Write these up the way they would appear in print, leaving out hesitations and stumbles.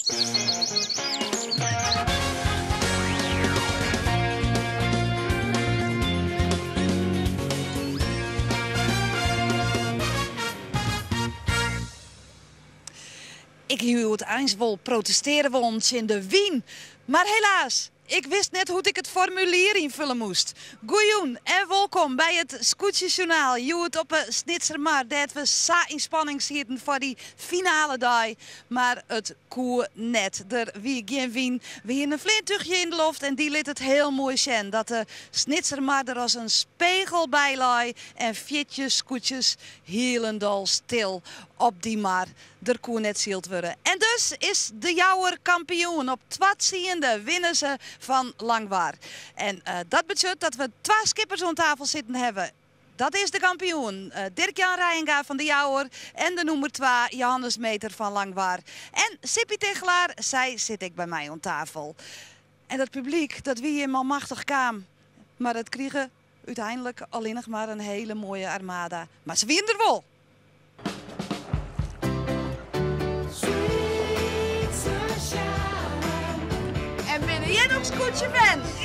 Ik hie hjoed eins wol protestearje wollen tsjin de wyn, mar helaas, ik wist net hoe't ik it formulier ynfulle moast. Goejûn en wolkom by it Skûtsjesjoernaal hjoed op 'e Snitsermar, dêr't we sa yn spanning sieten foar dy finale dei. Mar it koe net. Der wie gjin wyn. We hiene in fleantúchje yn de loft en dy lit it hiel moai sjen dat de Snitsermar der as in spegel by lei en 14 skûtsjes hielendal stil op dy mar. Der koe net syld wurde. En dus is De Jouwer kampioen. Op twa tsiende winne se fan Langwar. En dat betsjut dat we twa skippers oan tafel sitten hawwe. Dat is de kampioen Dirk-Jan Reijenga fan De Jouwer en de nûmer twa Johannes Meeter fan Langwar. En Sippy Tigchelaar, sy sit ek by my oan tafel. En dat publyk, dat wie hjir manmachtich kaam. Mar it krige úteinlik allinnich mar in hele moaie armada. Mar se wiene der wol! En binne hjir noch skûtsjefans?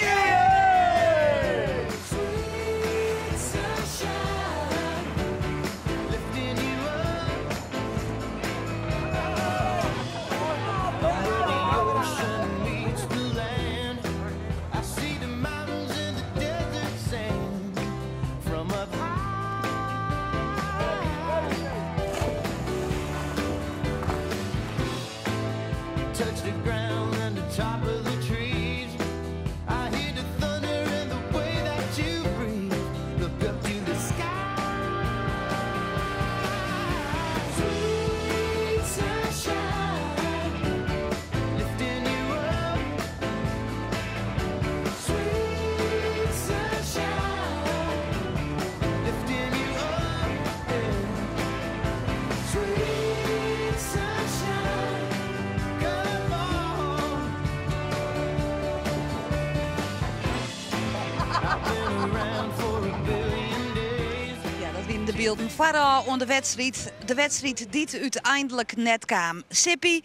Ja, dat wienen de bylden foarôf oan de wedstriid. De wedstriid dy't úteinlik net kaam. Sippy,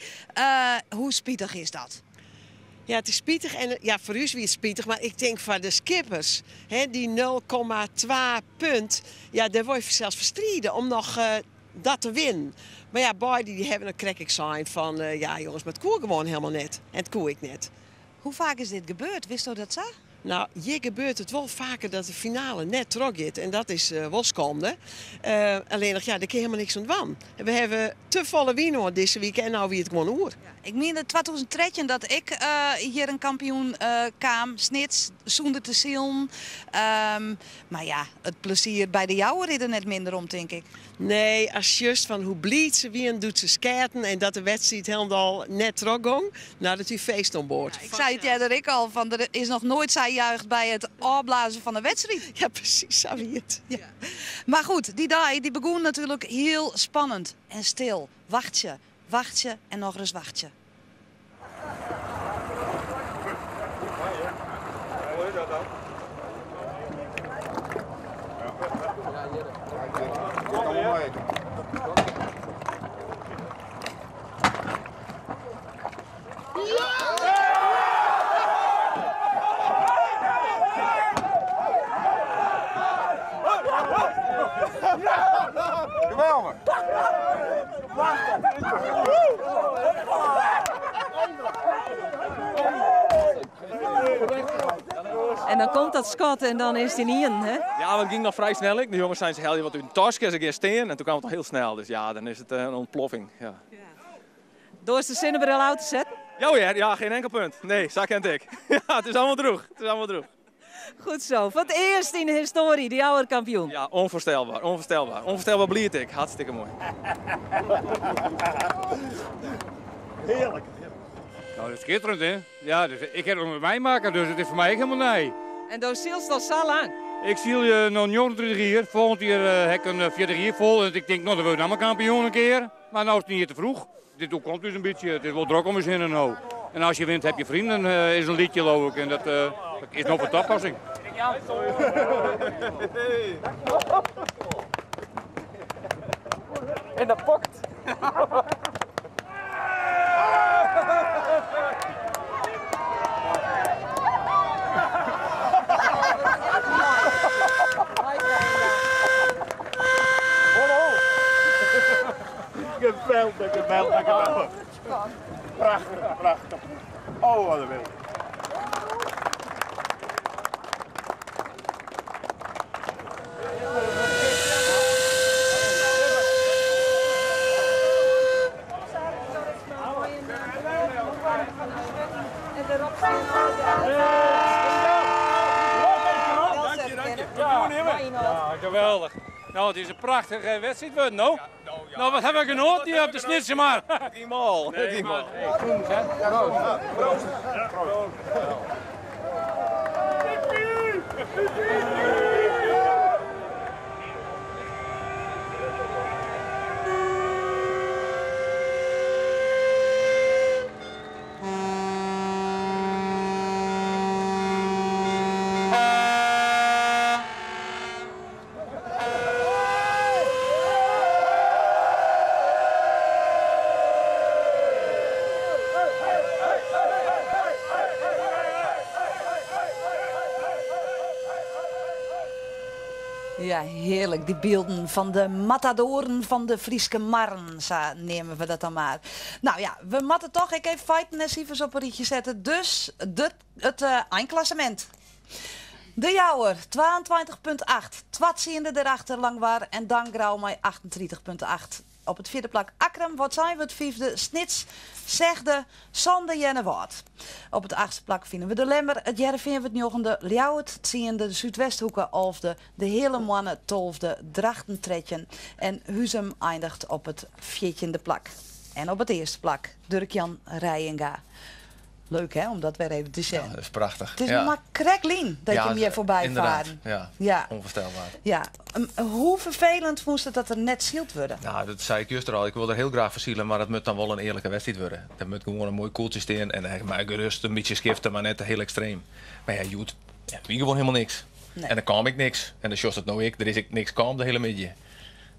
hoe spitich is dat? Ja, it is spitich en ja, foar ús wie it spitich, mar ik tink foar de skippers, hè, dy 0,2 punt, ja, dêr wol je fansels foar stride om noch dat te winnen. Mar ja, beide dy hawwe dan krekt ek sein fan, ja jonges, mar it koe gewoan helemaal net. En it koe ek net. Hoe faak is dit gebeurd? Witsto dat sa? Nou, hjir gebeurt it wol faker dat de finale net trochgiet en dat is wol skande. Allinnich, ja, dêr kin je helemaal niks oan dwaan. We hawwe te folle wyn hân dizze wike en no wie it gewoan oer. Ja, ik miende 2013 dat ek hjir in kampioen kaam, Snits, sûnder te silen. Mar ja, it plezier by De Jouwer is der net minder om, tink ik. Nee, ast sjochst fan hoe bliid se wienen doe't se skeaten en dat de wedstriid hielendal net trochgong, nou dat wie feest oan board. Ja, ik sei it earder ek al, fan der is noch noait sa juicht by it ôfblazen fan in wedstriid. Ja, presys sa wie it. Ja. Mar goed, dy dei dy begûn natuerlik hiel spannend en stil. Wachtsje, wachtsje en nochris wachtsje. En dan komt dat skot en dan is it ynienen, hè? Ja, want it gyng noch frij snel ek. De jonges seinen se helje wat út in taske, se gean stean en toen kaam it al hiel snel. Dus ja, dan is it in ûntploffing. Ja. Doarst de sinnebril ôf te setten? Ja hear, ja, geen enkel punt. Nee, sa kin it ek. Ja, it is allemaal droech. It is allemaal droech. Goed zo. Foar it earst yn de histoarje, de Jouwer kampioen. Ja, onvoorstelbaar, onvoorstelbaar. Onvoorstelbaar bliid ek. Hartstikke moai. Heerlijk. Nou, dat is skitterend, hè? Ja, dus ik ha it noch net meimakke, dus it is foar my ek hielendal nij. En do sylst al sa lang? Ik syl no 39 jier. Folgjend jier ha ik in 40 jier fol en ik tink, no, dan wurd ik noch mar kampioen in kear. Mar no is it in jier te vroech. Dit oerkomt ús in bytsje. It is wol drok om ús hinne no. En as je wint heb je vrienden, is in liedje leau ik. En dat is no fan tapassing. In de pocket. Dankjewel, dankjewel. Prachtig, prachtig. Oh, wat een wereld. Ja, geweldig. Nou, het is een prachtige wedstrijd geworden, nou. Nou, wat hebben we genoten hier op de Snitser maar. Driemaal. Nee, maar, Driemaal. hey, Proost. Ja, heerlijk. Die beelden van de matadoren van de Frieske Marren, zo nemen we dat dan maar. Nou ja, we matten toch. Ik even feiten en cijfers op een rietje zetten. Dus het eindklassement. De Jouwer, 22,8. Twatziende erachter, Langwar. En Dan Grauw met 38,8. Op het vierde plak Akkrum, wat zijn we het vijfde? Snits, Zegde, Sander Jennewaard. Op het achtste plak vinden we de Lemmer, het Hearrenveen het negende, Ljouwert tiende, de Zuidwesthoeken elfde, de Hele Moanne twaalfde, Drachten trettjin en Huzum eindigt op het veertiende plak. En op het eerste plak Dirk-Jan Reijenga. Leuk hè, om dat weer even te zeggen. Ja, dat is prachtig. Het is Ja. nog maar kreklien dat Ja, je hem hier voorbij inderdaad. varen. Ja, Ja. onvoorstelbaar. Ja. Hoe vervelend moest het dat er net zield worden? Nou, dat zei ik juist al. Ik wil er heel graag verzielen, maar dat moet dan wel een eerlijke wedstrijd worden. Dat moet gewoon een mooi koeltje staan en dan maar gerust een beetje schiften, maar net heel extreem. Maar ja, Joet, ja, wie gewoon helemaal niks. Nee. En dan kwam ik niks. En dan sjost het nou ik, er is ik niks kalm de hele middag.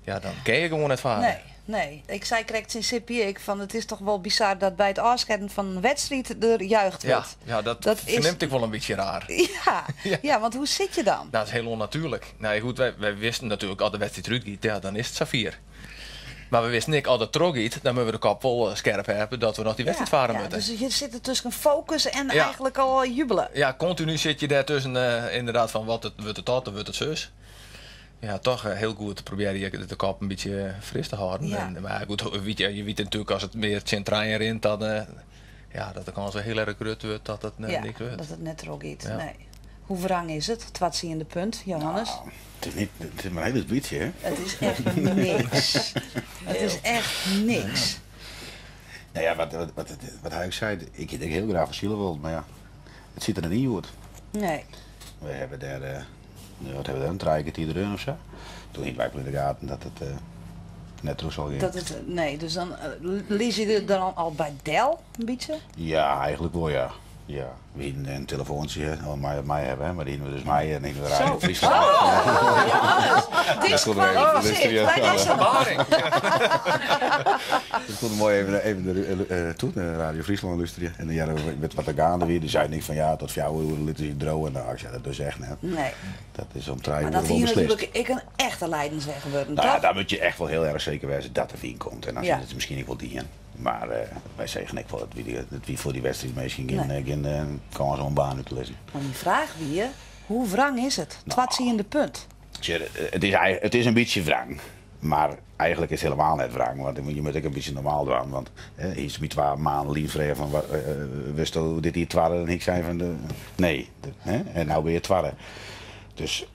Ja, dan ken je gewoon het varen. Nee, nee. Ik zei correct in CPI, ik van het is toch wel bizar dat bij het afscheiden van een wedstrijd er juicht Ja, wordt. ja, dat, Dat is verneemt ik wel een beetje raar. Ja, Ja. ja, want hoe zit je dan? Nou, dat is heel onnatuurlijk. Nou goed, wij wisten natuurlijk al de wedstrijd Ruud giet, ja, dan is het Safir. Maar we wisten niet, al de trog giet, dan moeten we de kop vol scherp hebben dat we nog die wedstrijd varen ja, moeten. Dus je zit er tussen focus en Ja. eigenlijk al jubelen. Ja, continu zit je daartussen inderdaad van wat het wordt het dat, of wordt het zus. Ja, toch heel goed probeer je de kop een beetje fris te houden. Ja. En, maar goed, weet je, je weet natuurlijk als het meer centraal rint, dan ja, dat de kans wel heel erg groot wordt dat het Ja, niks wordt. dat het net er ook iets. Ja. Nee. Hoe wrang is het? Het wat zie je in de punt, Johannes? Nou, het is niet, het is maar een heel beetje, hè? Het is echt niks. Het is echt niks. Nou ja, wat hij ook zei, ik denk heel graag van Zielewald, maar ja, het zit er niet in, hoor. Nee. We hebben daar, wat hebben we daar, een drie kwartier erin of zo. Toen ging wij in de gaten dat het net terug zal gaan. Dat het, nee, dus dan lees je er dan al bij Del een beetje? Ja, eigenlijk wel, ja. Ja, we hadden een telefoontje, hè, oh, mij hebben, hè, maar die hadden we dus mij en ik we rijden Friesland. Oh, Johannes, disqualificeerd. Wij is het. Dus kon mooi even de toen de Radio Friesland luisteren. En dan jaren we met wat er gaande weer, die zei ik van ja, tot 4 uur lieten ze drogen. Nou, ik zei dat dus echt net. Nee. Dat is om 3 Maar uur dat wel hier beslist. natuurlijk ik een echte lijdensweg geworden, Nou ja, toch? daar moet je echt wel heel erg zeker wezen dat er wien komt. En dan Ja. zit het misschien ook wel die in. Maar wij zeggen ik wel dat we voor die wedstrijd misschien Nee. geen kans om baan uit te lezen. Maar die vraag wie, hoe wrang is het? Het wat zie je in de punt? Tja, het is een beetje wrang. Maar eigenlijk is het helemaal net wrang, want je moet ook een beetje normaal doen. Want hier is met 2 maanden liefde van, wist je dit hier twarren en ik zei van de, nee, de, hè? En nou ben je twarren. Dus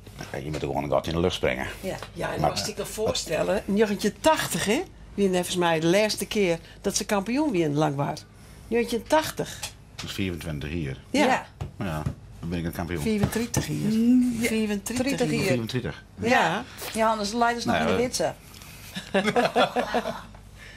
je moet er gewoon een gat in de lucht springen. Ja. Ja, en Maar- als ik me voorstellen, 1980, hè? Wie volgens mij de laatste keer dat ze kampioen weer in lang waren. 1980. Dat is 24 hier. Ja. Ja. Ja, dan ben ik een kampioen. 34 hier. 34 30 hier. hier. 24. Ja. Ja, anders leiders nog Nou, in de eh. witse.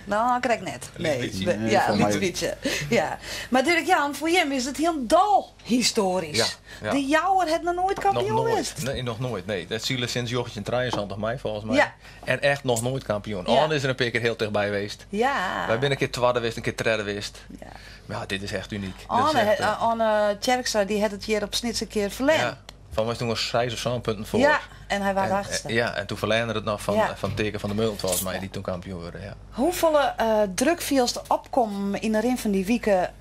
Nou, krijg ik net. Nee, Liedje. Nee, ja, voor mij- liedje. Ja. Maar Dirk-Jan, voor hem is het heel dal historisch. Ja, ja. De Jouwer het nog nooit Nog kampioen nooit. geweest. Nee, nog nooit. Nee, dat zielen sinds Jochetje en Truijensand nog mij volgens mij. Ja. En echt nog nooit kampioen. Ja. Arne is er een paar keer heel dichtbij geweest. Ja. Wij zijn een keer tweede geweest, een keer derde geweest. Ja. Maar ja, dit is echt uniek. Dit is Anne, echt, Anne Tjerkstra, die had het hier op Snits een keer verlengd. Ja. Van was toen al 6 of zo'n punten voor. Ja, en hij was achtste. Ja, en toen verlende het nog van, van Teken van de Meulen, volgens mij, die toen kampioen werden. Ja. Hoeveel druk viel het opkomen in de rin van die weken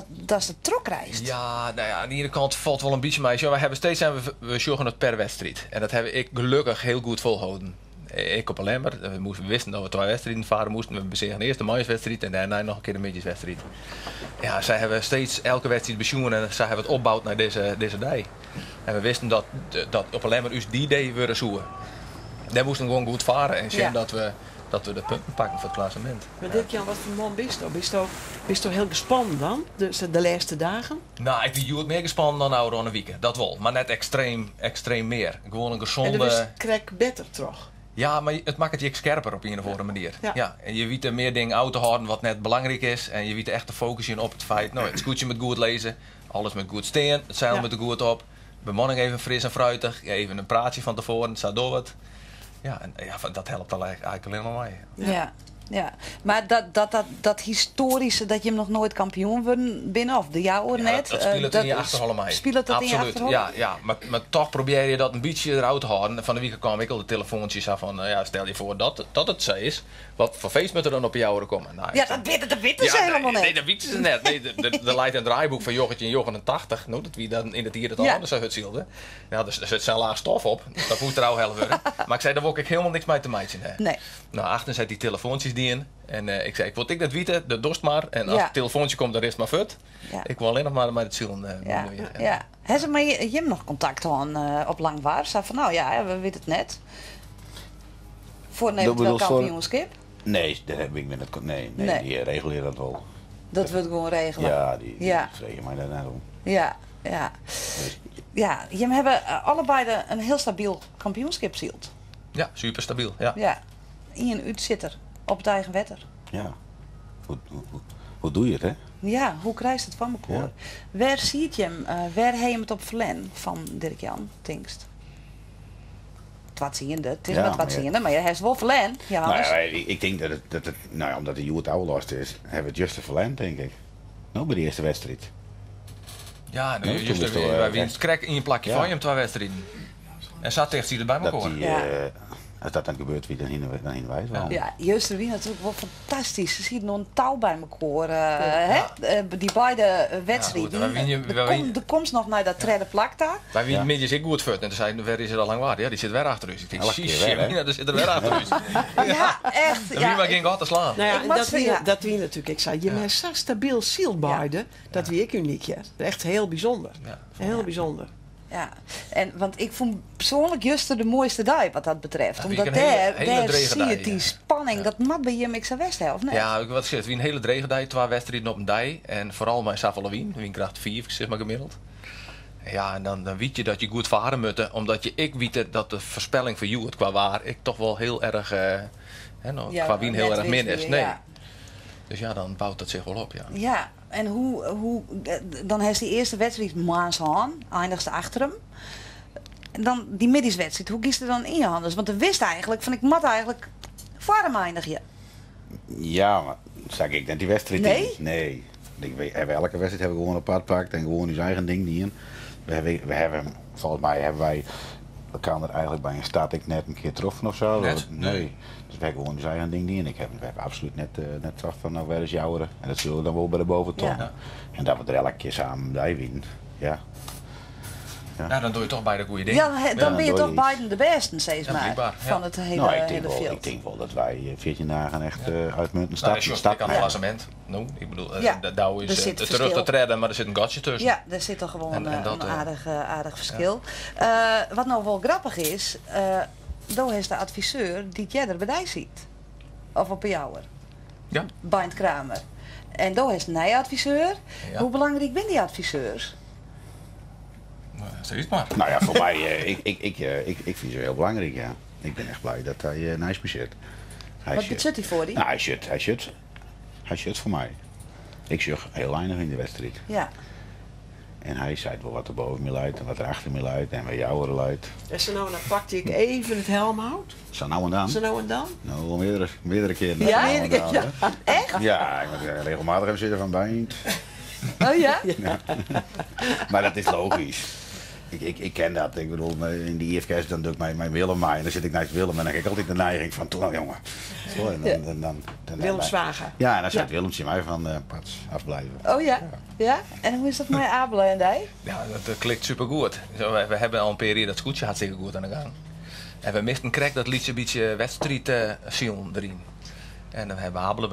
dat ze trok reist? Ja, nou ja, aan de ene kant valt wel een beetje mee. Zo, wij hebben steeds zijn we zorgen het per wedstrijd. En dat heb ik gelukkig heel goed volhouden. Ik op Lemmer, we wisten dat we 2 wedstrijden varen moesten. We bezegen eerst de maaienswedstrijd en daarna nog een keer de midjeswedstrijd. Ja, zij hebben steeds elke wedstrijd bezoen en zij hebben het opgebouwd naar deze dag. En we wisten dat op Lemmer us die day worden zoeken. Daar moesten we gewoon goed varen en zien dat we de punten pakken voor het klassement. Maar Dirk-Jan, wat voor man bist u? Bist u heel gespannen dan? Dus de laatste dagen? Nou, ik ben meer gespannen dan ouder dan een week. Dat wel, maar net extreem meer. Gewoon een gezonde... En dat is krek beter toch? Ja, maar het maakt het je scherper op een of andere manier. Ja, en je weet er meer dingen uit te houden wat net belangrijk is. En je weet er echt te focussen op het feit, nou, het scootje moet goed lezen, alles moet goed staan, het zeil moet er goed op. Bemanning even fris en fruitig, even een praatje van tevoren, het staat door wat. Ja, en ja, dat helpt al eigenlijk alleen maar mee. Ja, ja. Maar dat historische, dat je hem nog nooit kampioen wordt binnen, of de jouwe Ja, net, dat speelt het in je dat achterholle mee. Speelt dat in je Absoluut, achterholle? ja, ja. Maar toch probeer je dat een beetje eruit te houden. Van de week kwam ik al de telefoontjes af van, ja, stel je voor dat het zo is. Wat voor feest moet er dan op jou komen? Nou, Ja, ik zeg, dat weten ze Ja, helemaal nee, net. Nee, dat weten ze net. Nee, de leidt een draaiboek van Joggetje en Jochen en 80. Nou, dat wie dan in het hier het anders zou het zielde. Ja, dus er zit zo'n laag stof op. Dus dat moet er al helpen worden. Maar ik zei, daar wil ik helemaal niks mee te maken hebben. Nee. Nou, achter zet die telefoontjes die in. En ik zei, ik wil ik dat weten, dat dorst maar. En als het telefoontje komt, dan is het maar fut. Ik wil alleen nog maar met het ziel bemoeien. En Hebben ze met Jim nog contact gehad op Langwaar? Zei van, nou ja, we weten het net. Voor een Dat eventueel bedoel je voor kampioenschap? Nee, dat heb ik met het nee, nee, Nee. die reguleren dat wel. Dat wordt gewoon regelen. Ja, die vregen mij daar net om. Ja, ja. Dus Ja, jullie hebben allebei een heel stabiel kampioenschap zield. Ja, super stabiel. Ja. Ja. Ian uitzitter op het eigen wetter. Ja. Hoe doe je het, hè? Ja, hoe krijg je het van elkaar? Waar ziet je hem? Waar heb je hem het op verlen van Dirk-Jan Tingst? Wat zie je? Het is Ja, wat wat maar zie ja. je, maar hij is wel verlen. Ja, Nou Hannes. ja, ik denk dat het, dat het, nou ja, omdat de Joert ouderlast is, hebben we het juist te verlen, denk ik. Nou, bij de eerste wedstrijd. Ja, nou, Nee, toen juist was het wij wel, winnen krek in je plakje van je hem 2 wedstrijden. En zat tegen die erbij Dat elkaar. die, als dat dan gebeurt, wie dan heen, dan heen wij wel. Ja, juist wie natuurlijk wel fantastisch. Ze zien nog een touw bij elkaar. Hè? Die beide wedstrijden. Ja, goed, wij winnen- wij winnen- De komst nog naar dat derde plak daar. Wij winnen midjes ik goed voort. En toen zei waar is het al lang waar? Ja, die zit weer achter u. Ik denk, Elke keer zie, weer, hè? ja, die zit er weer achter u. Ja, echt. En Ja. wie maar ging gat te slaan. Nou ja, Ik en moet dat zeggen, wie, ja. dat wie natuurlijk. Ik zei, je bent zo stabiel zielbaarde. Dat wie ik uniek, ja. Echt heel bijzonder. Heel bijzonder. Ja, en, want ik vond persoonlijk juist de mooiste dag wat dat betreft. Ja, Omdat wie een hele daar drege zie je dag, die ja. spanning, dat mat bij je met West, hè, of niet? Ja, ik wat zeg, wie een hele drege dag, 2 wedstrijden op een dag. En vooral mijn Savalowien, windkracht 4, zeg maar gemiddeld. Ja, en dan weet je dat je goed varen moet. Omdat ik weet dat de voorspelling voor jou qua waar ik toch wel heel erg, hè, nou, Ja, qua wien heel net erg min wist is. je, Nee. ja. Dus ja, dan bouwt dat zich wel op, ja. Ja, en hoe, dan heeft die eerste wedstrijd Maas aan, eindigste achter hem. En dan die middagswedstrijd, hoe kiest er dan in je handen? Want er wist eigenlijk van ik moet eigenlijk voor hem eindigen. Ja, maar zag ik net die wedstrijd Nee? in? Nee. Ik weet, hebben elke wedstrijd hebben we gewoon apart gepakt en gewoon ons eigen ding niet in. We hebben, we hebben, volgens mij hebben wij elkaar er eigenlijk bij een start ik net een keer getroffen of zo. Net? Dat, nee. Dus we hebben gewoon ons eigen ding niet in. We hebben absoluut net terug van nou waar is jouwere. En dat zullen we dan wel bij de boventon. En dat we er elke keer samen bij winnen. Ja. Ja. Nou, dan doe je toch bij de goede dingen. Ja, dan Ja, ben je doe toch je beiden de beste, zeg Ja, maar, blijkbaar, ja. van het Nou, ik hele denk wel, veld. ik denk wel dat wij 14 dagen echt uitmuntend Nou, dat is stap aan het hebben. klassement. Nou, ik bedoel, Ja, daar is, er zit terug te verschil. redden, maar er zit een gatje tussen. Ja, daar zit toch gewoon En dat, een aardig verschil. Wat nou wel grappig is, daar is de adviseur die jij er bij ziet. Of op jou. Bind Kramer. En daar is een adviseur. Hoe belangrijk zijn die adviseurs? Nou, zeg het maar. Nou ja, voor mij, ik vind ze heel belangrijk, ja. Ik ben echt blij dat hij naast me zit. Hij Wat zit. zit hij voor die? Nou, hij zit voor mij. Ik zucht heel weinig in de wedstrijd. En hij zei wel wat er boven me luidt en wat er achter me luidt en waar jou er luidt. En zo nou en dan pakte ik even het helmhout. Zo nou en dan. Zo nou en dan? Nou, wel meerdere keren. Ja? Zo nou en Meerdere dan, keer, hè. Echt? Ja, ik moet regelmatig even zitten van bijt. Oh ja? Ja. Maar dat is logisch. Ik, ik, ik ken dat. Ik bedoel, in de IFKS dan doe ik mijn Willem mee. En dan zit ik naast Willem en dan heb ik altijd de neiging van, toe nou jongen. Zo, en dan, dan, dan, dan, Willem Zwager. Ja, en dan zei Willemtje mij van, pats, afblijven. Oh ja? Ja? En hoe is dat met Abele en die? Ja, dat klikt supergoed. Zo, we hebben al een periode dat scootje hartstikke goed aan de gang. En we misten krek dat liet een beetje wedstrijd zien erin. En dan hebben we Abele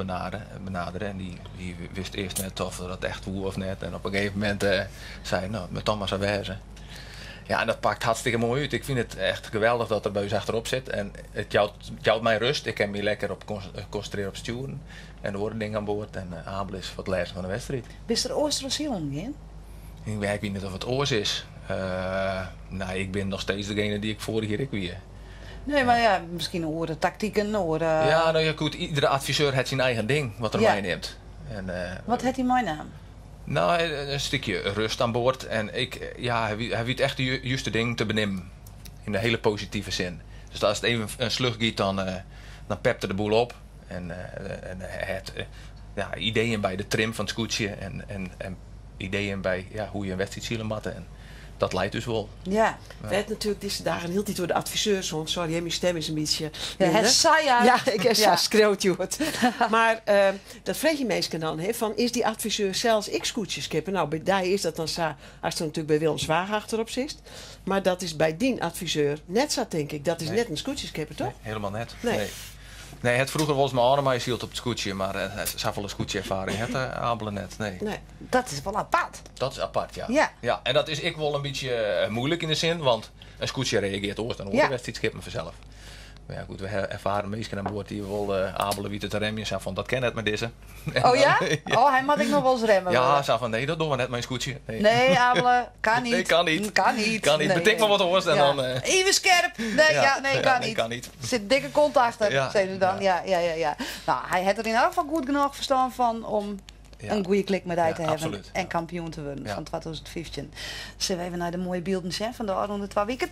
benaderen en die wist eerst net of dat echt woe of net. En op een gegeven moment zei hij, nou, met Thomas aanwezig. Ja, en dat pakt hartstikke mooi uit. Ik vind het echt geweldig dat er bij ons achterop zit. En het jouwt mij rust. Ik kan me lekker op concentreren op sturen. En er worden dingen aan boord. En Abel is voor het lezen van de wedstrijd. Bist er Oost-Rossiel in? Ik weet niet of het oors is. Nee, ik ben nog steeds degene die ik vorig jaar ik wie. Nee, maar ja, misschien horen tactieken, horen... Ja, nou ja, goed, iedere adviseur heeft zijn eigen ding wat er meeneemt. En wat heeft hij mijn naam? Nou, een stukje rust aan boord. En hij weet echt de juiste ding te benemen. In de hele positieve zin. Dus als het even een slug giet, dan pept er de boel op. En het ideeën bij de trim van het scootje. En ideeën bij hoe je een wedstrijd zielen matten. En dat leidt dus wel. Ja. Ja. Werd natuurlijk deze dagen heel die door de adviseurs, want sorry, hè, mijn stem is een beetje Ja, het minder. saai uit. Ja, ik heb Ja. schreeuwt, joh. Maar dat vraag je meestal dan, hè, van is die adviseur zelfs ik scootjes skippen? Nou, bij die is dat dan zo, als er natuurlijk bij Willem Zwaag achterop zit. Maar dat is bij die adviseur net zo, denk ik. Dat is Nee. net een scootjeskippen, toch? Nee, helemaal net. Nee. Nee. Nee, het vroeger was mijn arm, hij hield op het scootje, maar hij zag wel een scootje ervaring. Het Abele net, nee. Nee. Dat is wel apart. Dat is apart, ja. Ja. Ja, en dat is ik wel een beetje moeilijk in de zin, want een scootje reageert ooit aan de wedstrijd schip me vanzelf. Maar ja, goed, we ervaren meesten aan boord die wel Abele wie het remmen zijn van dat ken het met deze. En Oh ja? dan, ja. Oh, hij mag ik nog wel eens remmen. Ja, worden. zei van nee, dat doen we net mijn scootje. Nee. Nee, Abele, kan niet. Nee, kan niet. Kan niet. Kan niet. Nee, Betik maar nee. wat hoort en Ja. dan, Even scherp. Nee, ja, Ja. nee, Ja, kan nee, niet. kan niet. Er zit dikke kont achter, Ja. zei ze dan. Ja. Ja, ja, ja. Nou, hij had er in elk geval goed genoeg verstand van om Ja. een goede klik met hij Ja, te hebben absoluut. en kampioen te worden Ja. van 2015. Zullen we even naar de mooie beelden zien van de afgelopen 2 weken?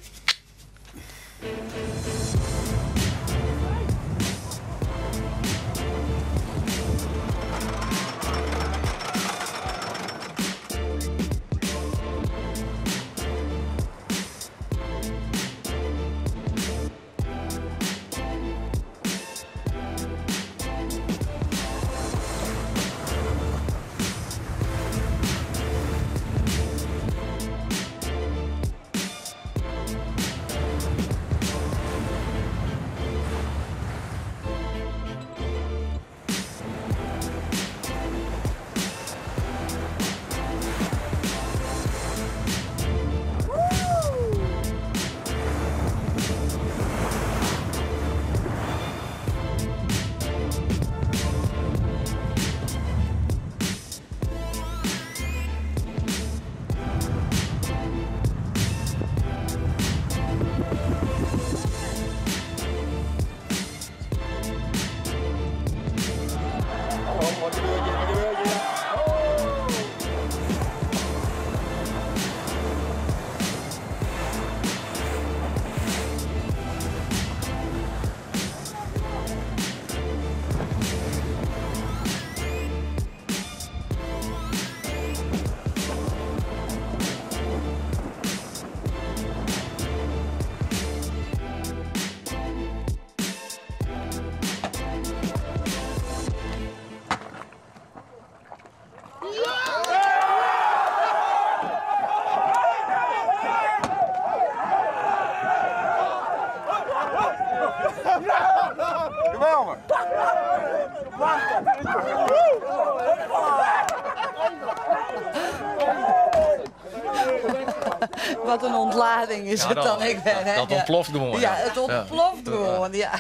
Wat een ontlading is Ja, het dan, ik ben, hè? dat ontploft gewoon, Ja, ja. het ontploft Ja. gewoon, ja.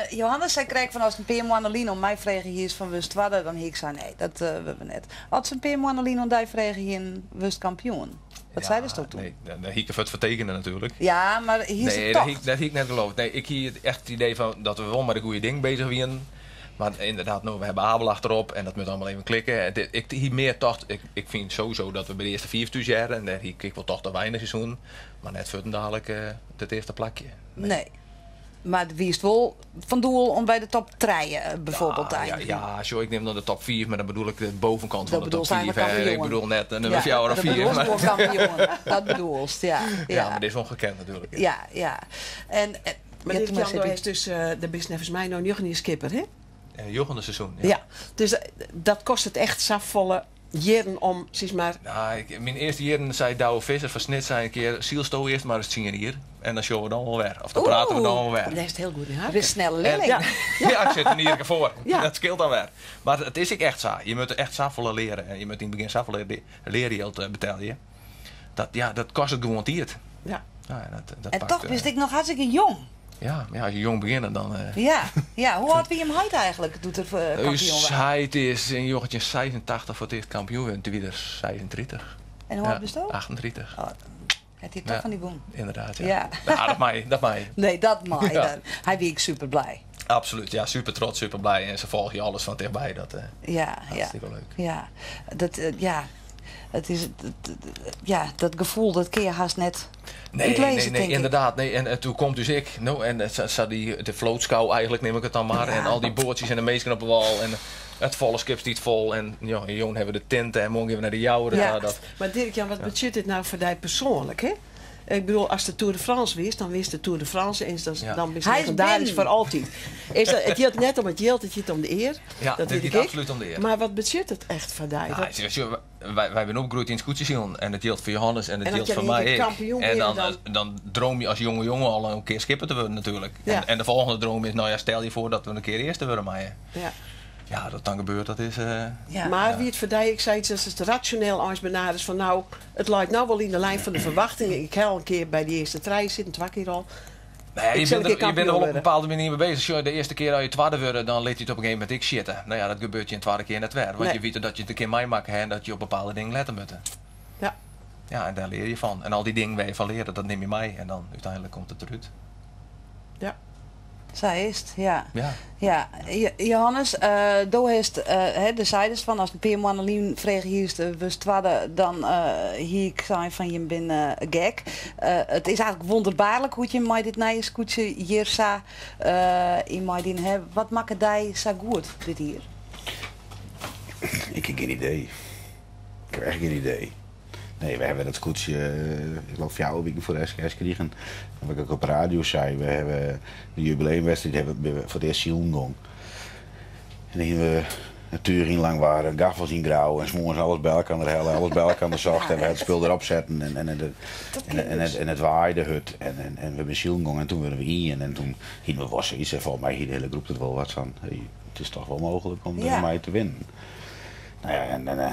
Johannes, zij kreeg van als een Peer Moanelien om mij vregen hier is van Wust Wadden, dan hier ik zei nee, dat we hebben net. Als een Peer Moanelien om die vregen hier een Wust kampioen. Wat Ja, zei dus toch toen? Nee, dat hiek ik het vertekenen natuurlijk. Ja, maar hier is Nee, het dat toch. hiek ik net geloofd. Nee, ik hier echt het idee van dat we wel met de goede ding bezig waren. Maar inderdaad, nou, we hebben Abel achterop en dat moet allemaal even klikken. En dit, ik hier meer tocht, ik vind sowieso dat we bij de eerste 4 thuis jaren en daar hier ik wel toch te weinig seizoen. Maar net voor dadelijk het eerste plakje. Nee. Nee. Mar wiest wol fan doel om by de top trije bijvoorbeeld te Ja, ja, einigjen. ja, sjoch, ik nim dan de top 5, mar dan bedoel ik de bovenkant Dat fan de top bedoelst 5. eigenlijk Hè. Ik kampioen. bedoel net de nummer 4 of dat 4. bedoelst Maar, gewoon kampioen. Dat bedoelst, ja. ja, Ja, maar dit is ongekend natuurlijk. ja. ja. En, Maar ja, dit toen maar, Jan Sippy. is dus, dat is volgens mij nou nog niet skipper, hè? Jochende seizoen. Ja. Ja. Dus dat kost het echt safvolle jaren om, zeg maar. Nou, mijn eerste jaren zei Douwe Visser van Snit zei een keer, Sielsto eerst maar eens 10 hier. En dan showen we dan wel weer. Of dan praten we dan wel weer. Dat is het heel goed in haar. Dat is snelle leerling. Ja. Ja, ik zit er niet keer voor. Ja. Dat scheelt dan weer. Maar het is ik echt zo. Je moet echt zoveel leren. En je moet in het begin zoveel leergeld betalen. Dat, ja, dat kost het gewoon tijd. Ja. Ja, en dat, dat En pakt, toch wist ik nog hartstikke jong. Ja, maar ja, als je jong begint dan... Ja, ja. Hoe oud wie hem heid eigenlijk? Doet er kampioen Dus werd? hij is in jochetje 86 voor het eerst kampioen en toen weer 36. En hoe Ja, oud bist u? 38. Oh, het hier toch Ja. van die boen. Inderdaad, ja. Ja. Ja, dat mij, dat mij. Nee, dat mag. Ja. Dan. Hij wie ik super blij. Absoluut, ja, super trots, super blij. En ze volgen je alles van dichtbij. Dat, Ja, ja. hartstikke leuk. Ja, dat, ja. Het is, ja, dat gevoel, dat kun je haast net Nee, uitlezen, nee, nee, denk ik. inderdaad. Nee. En toen komt dus ik. Nou, en het zat die, de vlootschouw eigenlijk, neem ik het dan maar. Ja. En al die boordjes en de meesken op de wal. En het volle schip stiet vol. En ja, jong hebben we de tinten en morgen gaan we naar de jouwen. Ja. Dat, Maar Dirk-Jan, wat betekent dit nou voor jou persoonlijk, hè? Ik bedoel, als de Tour de France wist, dan wist de Tour de France en dan, Ja. dan is Hij het is legendarisch binnen. voor altijd. Is dat, het geldt net om het geld, het gaat om de eer. Ja, dat dit weet gaat ik. absoluut om de eer. Maar wat betekent het echt voor jou? Ja, Dat- wij zijn opgegroeid in het scootjesiel. En het geldt voor Johannes en het En geldt als voor jij mij. een ik. kampioen En dan, bent, dan droom je als jonge jongen al een keer skipper te worden natuurlijk. Ja. En de volgende droom is, nou ja, stel je voor dat we een keer eerste worden. Maar ja. ja, dat dan gebeurt, dat is... Ja. Maar wie het voor jou, ik zei het, als het rationeel eens benadert van nou, het lijkt nou wel in de lijn van de verwachtingen. Ik heb al een keer bij die eerste trein zitten, twee keer al. Nee, Ik je zal bent, een keer er, je bent er wel kampioen op een bepaalde manier mee bezig. Sjoe, de eerste keer dat je tweede wordt, dan liet je het op een gegeven moment ik zitten. Nou ja, dat gebeurt je in de tweede keer net weer. Want Nee. je weet dat je het een keer mij maakt hè, en dat je op bepaalde dingen letten moet. Ja. Ja, en daar leer je van. En al die dingen waar je van leert, dat neem je mee. En dan uiteindelijk komt het eruit. Ja. Zij is het, ja. Ja. Ja, Johannes, do heeft hè, de zijdes van als een paar maanden lien vreeg hier is de we tweede, dan hier ik zijn van je ben gek. Het is eigenlijk wonderbaarlijk hoe je mij dit nieuwe scootje hier sa in mij din hè. Wat maakt die zo goed dit hier? Ik heb geen idee. Ik heb echt geen idee. Nee, we hebben dat scootje, ik geloof 4 weken voor de SKS gekregen. Wat ik ook op radio zei, we hebben de jubileumwedstrijd hebben we voor het eerst zien gong. En dan gingen we natuur in lang waren, gaffels in grauw en s'morgens alles bij elkaar hellen, alles bij elkaar zacht en we hadden het spul erop zetten en het waaide hut en we hebben ziel gong en toen werden we in en toen gingen we wassen iets en volgens mij hier de hele groep er wel wat van, hey, het is toch wel mogelijk om er mij te winnen. Nou ja, en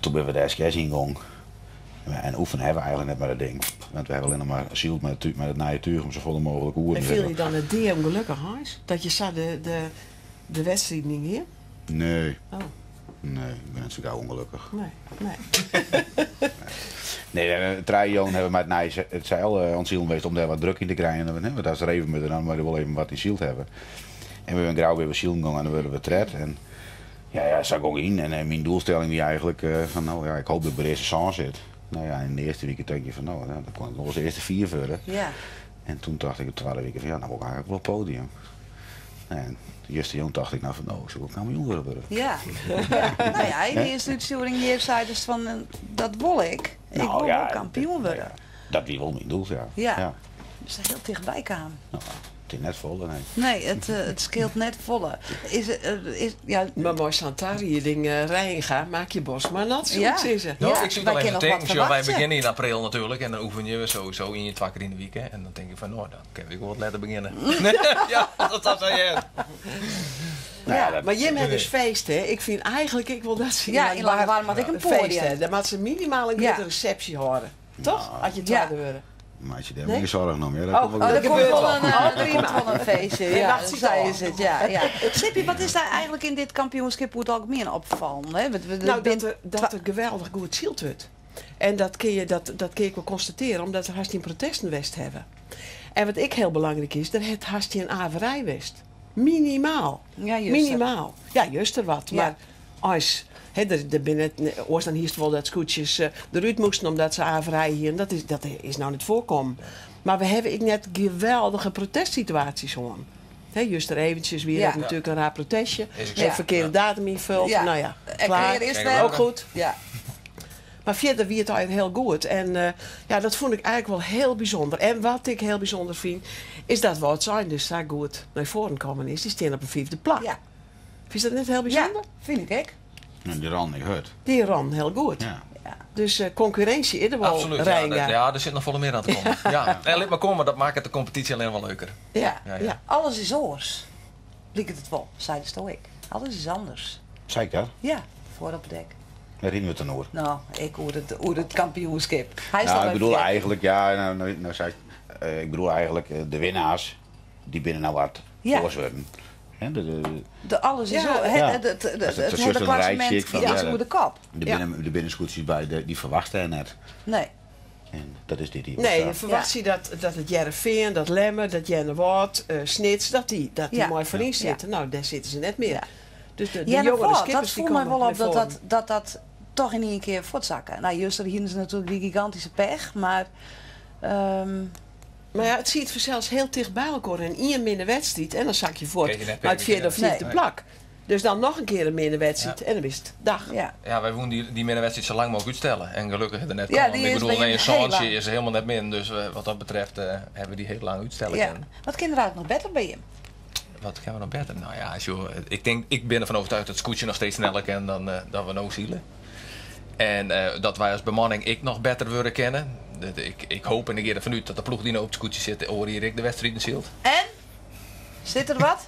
toen ben we de SKS ingong. En oefenen hebben we eigenlijk net maar dat ding. Want we hebben alleen nog maar ziel met het naaie tuig om zo volle mogelijk oeren En te viel hebben. je dan het dier ongelukkig, Hans? Dat je zag de wedstrijd niet hier? Nee. Oh. Nee, ik ben net zo gauw ongelukkig. Nee, nee. Nee, Trijon hebben we met het naaie het zeil ontzield geweest om daar wat druk in te krijgen. En, want daar is er even met en dan moet je wel even wat in ziel hebben. En we hebben grauw weer ziel gegaan en dan worden we tred. En ja, zag ik ook in. En mijn doelstelling die eigenlijk van, nou ja, ik hoop dat ik bij de eerste zon zit. Nou ja, in de eerste week denk je van, nou, ja, dan kon ik nog eens de eerste 4 worden. Ja. En toen dacht ik de tweede week van, ja, nou wil ik eigenlijk wel op het podium. En de eerste jong dacht ik nou van, nou, ik zou ook kampioen willen worden. Ja. Ja. Nou ja, in de eerste uitsturing hier zei dus van, dat wil ik. Ik Nou wil ja, wel kampioen worden. Dat wie wel mijn doel, ja. Ja. Ja. Dus heel dichtbij kwam. Nou, het is net vol, nee. Nee, het scheelt net volle. Is is, ja. Maar mooi Santari, je ding Rijnga, maak je bos maar nat, zo Ja. is ze. Nou, Ja, ik zit wij al even kunnen te nog denken, wat joh, wij verwachten. beginnen in april natuurlijk en dan oefen je sowieso in je 2 keer in de week. Hè. En dan denk ik van, nou, dan kunnen we ook wat later beginnen. Ja, dat zou je. Nou ja, dat- Maar Jim heeft dus feest, hè? Ik vind eigenlijk, ik wil dat zien. Ja, in Langwarm had ik een feest, podium. hè. Daar moet ze minimaal een Ja. grote receptie horen. Toch? Nou. Als je Ja. tweede worden. Maar als je daar Nee? meer zorgen om, ja, dat Oh, komt wel Oh, goed. er komt gebeurt wel wel. een, er komt wel een feestje. Nee, Ja, wacht, dat ziet zei al. is het. Ja, ja. Sippy, wat is daar eigenlijk in dit kampioenschap hoe het algemeen opvallen? Hè? We Nou, bin- dat er geweldig goed zielt wordt. En dat kun je ook wel constateren, omdat er haast in protesten west hebben. En wat ik heel belangrijk is, dat het haast in averij west. Minimaal. Ja, juist. Minimaal. Ja, juist er wat. Ja. Maar Eins, hè, der binne net, oars dan hiest wol dat skûtsjes derút moasten omdat se averij hienen. Dat is, dat is no net foarkommen. Mar we hawwe ek net geweldige protestsituaasjes hân. Hè, juster eventsjes wie dat natuerlik in raar protestje. Hè, ferkearde datum ynfuld. No ja, klaar. Ook goed. Mar fierder wie it allegear hiel goed. En ja, dat fûn ik eigentlik wol hiel bysûnder. En wat ik hiel bysûnder fyn, is dat Wâldsein dus sa goed nei foaren kommen is. Dy stean op in fiifde plak. Fynst dat net hiel bysûnder? Ja, fyn ik ek. En dy rûnen ek hurd. Dy rûnen hiel goed. Ja. Dus konkurrinsje is der wol, Absoluut, ja, Reijenga. ja, der sit noch folle mear oan te kommen. Ja. En lit mar komme, dat makket de kompetysje allinne wol leuker. Ja, Ja, ja. ja. Alles is oars, liket it wol, seidesto ek. Alles is anders. Sei ik dat? Ja, foar op it dek. Wêr hiene we it dan oer? No, ek oer it kampioenskip. Hy is Nou, al ik even bedoel fergetten. eigentlik, ja, no, no, no sei ik, ik bedoel eigentlik de winnaars, dy binne no wat oars wurden. De alles is it hiele klassemint giet is oer de kop. Der binne skûtsjes by, dy ferwachte er net. Nee. En dat is dit jier Nee, je ferwachtsje dat it Hearrenfean, dat Lemmer, dat Earnewâld, Snits, dat dy mei foaryn sitte. No, dêr sitte se net mear. Dus de jongere skippers dy komme Dat foel my wol op dat dat toch yn ien kear fuortsakke. No, juster hiene se natuerlik dy gigantyske pech, mar. Mar ja, it siet fansels hiel ticht by elkoar en ien minne wedstriid en dan sakje je fuort nei it fjirde of fyfde plak. Dus dan noch in kear in minne wedstriid en dan bist dag. Ja, wy woenen dy minne wedstriid sa lang mooglik útstelle en gelokkich is er net kommen. Ik bedoel, nee, in sântsje is helemaal net min, dus wat dat betreft hawwe we dy hiel lang útstelle kinnen. Wat kin der eigentlik noch better by jim? Wat kinne we noch better? No ja, sjoch, ik tink, ik bin derfan oertuige dat it skûtsje noch steeds sneller kin dan dat we no sile. En dat wy as bemanning ek noch better wurde kinne. Ik hoop en ik gean derfan út dat de ploech dy't no op it skûtsje sit oar jier ek de wedstriden sylt. En? Sit der wat?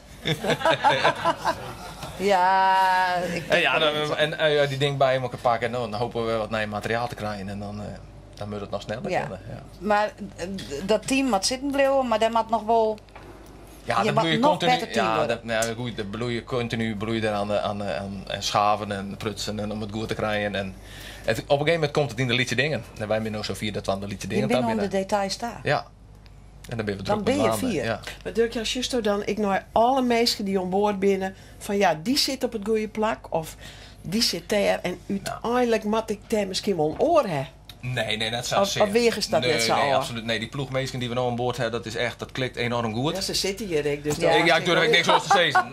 Ja, ik En ja, dan, en, ja, dy ding by elkoar pakke en dan hopen we wat nij materiaal te krijen en dan, dan moat it noch sneller kinne. Ja. Mar dat team moat sitten bliuwe, mar dêr moat noch wol Ja, Je dat moat bloeie noch kontinu, better team ja, wurde. dat, nou, goed, dat bloeie kontinu bloeie der oan schaven en prutsen en om it goed te krijen. En it, op in gegeven momint komt it yn de lytse dingen. En wy binne no sa fier dat we oan de lytse Je dingen ta binne oan de binne. details ta. Ja. En dan binne we Dan drok mei binne je dwaande. fier. Ja. Mar Durk Jan, sjochsto dan ek nei alle minsken dy't oan board binne fan ja, dy sit op it goede plak of dy sit dêr en úteinlik moat ik dêr miskien wol in oar ha? Nee, nee, net sa Of, sear. of weagest dat Nee, net sa nee, ôf? absoluut. Nee, dy ploech minsken dy't we no oan board ha, dat is echt, dat klikt enoarm goed. Ja, se sitte hjir ek, dus Ja. dat Ik, ja, ik durf ek niks oars te sizzen.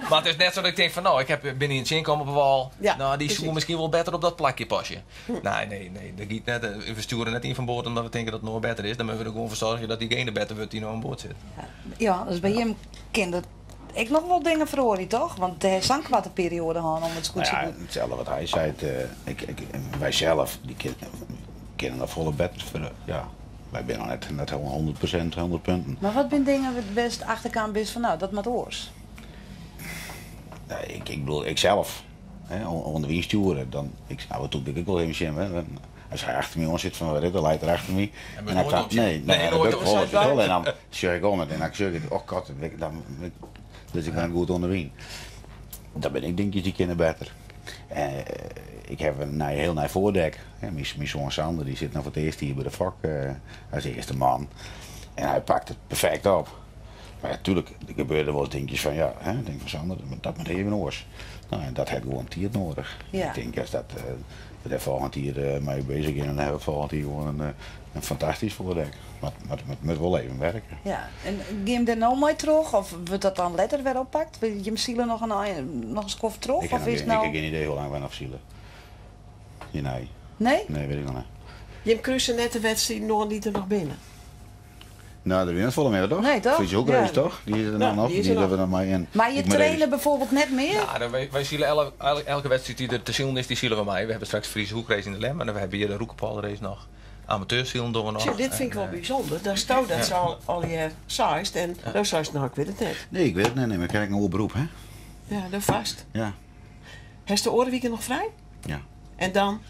Mar it is net sa dat ik tink fan, no, ik heb, bin ien tsjinkommen op 'e wâl. Ja, No, dy soe presys. miskien wol better op dat plakje pasje. Nee, nee, nee, dat giet net. We stjoere net ien fan board omdat we tinke dat it no better is. Dan moatte we der gewoan foar soargje dat dygene better wurdt dy't no oan board sit. Ja, dus by jim kin dat ek noch wol dingen feroarje, toch? Want dêr is sa'n koarte perioade hân om it skûtsje Nou ja, goed. itselde wat hy seit. Ik, ik, wy sels dy kinne noch folle better. Foar, ja, wy binne noch net 100%, 100 punten. Mar wat binne dingen wêr'tst achterkaam bist fan, no, dat moat oars? Nee, ik, ik bedoel, ik zelf, hè, oan de wyn stjoere, dan, ik, af en toe bin ik ek wol even sjen, hè, as hy achter my oan sit, fan wat is dat, leit er achter my. En En dan nooit kan, opsjen. nee, nee, Nee, dat nooit doe ik wol, opsjen. dat wel. En dan sjoch ik om en dan sjoch ik, oh god, dan, dus ik ben goed oan de wyn. Dat bin ek dinkjes dy kinne better. Ik ha in nij, hiel nij foardek. Hè, myn soan Sander dy sit no foar it earst hier by de fok, hy is de earste man. En hy pakt it perfekt op. Mar ja, tuerlik, der gebeure wolris dinkjes fan, ja, hè, ik tink fan Sander, dat moat even oars. No, en dat hat gewoan tiid nedich. Ik tink as dat, we dêr folgjend jier mei beuzich gean, dan hawwe we folgjend jier gewoan in fantastysk foardek. Mar it moat wol even werke. Ja, en gean jim dêr no mei troch of wurdt dat dan letter wer oppakt? Jim sile noch in, noch in skoft troch? Ik ha Of is it no ik ha gjin idee hoe lang wy noch sile. Nee. Nee? Nee, wit ik noch net. Jim kruse net de wedstriden oan dy't der noch binne? No, der wie net folle mear, toch? Nee, toch? Friese Hoekrace, Ja. toch? Dy is der Ja, noch nog. die is Die er hebben we nog. nog mei in. Mar je Ik moet traine even bijvoorbeeld net mear? Ja, dan wij sile elke wedstrijd die er te silen is, die silen we mei. We hebben straks Friese Hoekrace in de Lemmer en we hebben hier de Roekepolderrace nog. Amateursilen dogge we noch. Sjoch, dit fyn ik wol En, bysûnder. Datsto dat sa al allegear seist en no seist, no, ik wit it net. Nee, ik wit it net, nee, mar ik ha ek in oar beroep, hè? Ja, dan fêst. Ja. Hast de oare wike noch frij? Ja. En dan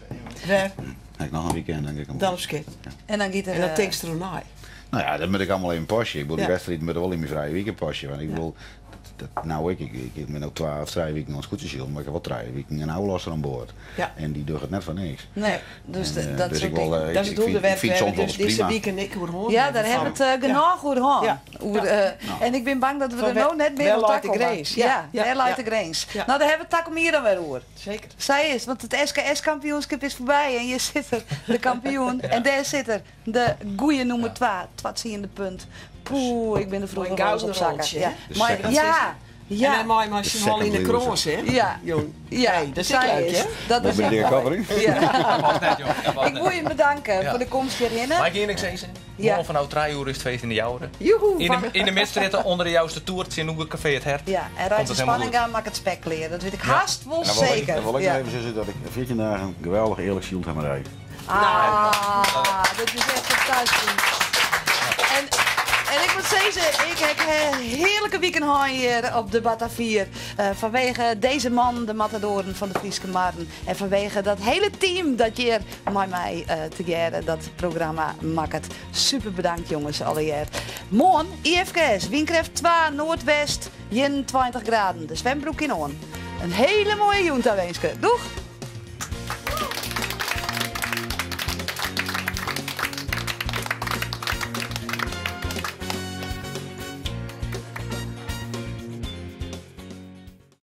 wer? Ha ik noch in weekend, dan gean ik om. Dan op skip. Ja. En dan giet er, En dan tinkst deroer nei. No ja, dat moat ik allegear even pasje. Ik bedoel, dy Ja. wedstriden moatte wol yn myn frije wike pasje. Want ik bedoel, dat nou ik, ik, ik bin no twa of trije wiken oan it skûtsjesilen, mar ik ha wol trije wiken in ôflosser oan board. Ja. En dy dogge it net foar niks. Nee, dus En, dat dus soort ik wol, dingen. Dat is ik it fyn, ik ûnderwerp fyn wêr't soms we wol dus eens dizze prima. wike ek oer hân Ja, hawwe. daar hebben we Fan- het genôch oer hân. Ja. Oer, Ja. En ik bin bang dat we Fan der no wêr- net mear wêr oan leit de takomme. grins? Ja, Ja, ja, wêr leit ja. de grins? Ja. Nou, daar hebben we het takom jier dan wer oer. Seker. Sa is, want it SKS-kampioenskip is foarby en hjir sit er, de kampioen. En dêr sit er, de goeie nûmer twa, twatsiende punt. Poeh, ik bin der froeger Mei in wol ris op gouden sakke. roltsje, Ja. hè? De Maar, second. ja, En ja, dan mei mei De syn hân yn de second kroan, hè? Ja. Jong. ja. Hey, dat is sa ek leuk, is. hè? Dat Wat is ben echt je moai. covering? Ja. Net, joh. Dat was Ik net. wil je bedanken Ja. foar de komst hjirhinne. Mag ik earlik sizze? Ja. Moarn fanôf 3 oere is it feest yn de Joure. Joehoe. Yn de Midstrjitte ûnder de Jouster Toer tsjinoer Café Het Hert. Ja, en Komt Ruiter het helemaal Spanninga makket it spek klear. Dat wit ik Ja. hast wol En dan wil ik, seker. dan wil ik Ja. nog even zeggen dat ik 14 dagen geweldig eerlijk syld ha mei dy. Ah, dat is echt fantastysk. En ik moat sizze, ik ha in hearlike wiken hân hjir op de Batavier. Fanwege dizze man, de matadoren fan de Fryske Marren. En fanwege dat hiele team dat hjir mei my tegearre dat programma makket. Super bedankt jonges allegear. Moarn IFKS, wynkrêft 2, noardwest, 21 graden. De swembroek kin oan. In hiele moaie jûn tawinske. Doeg!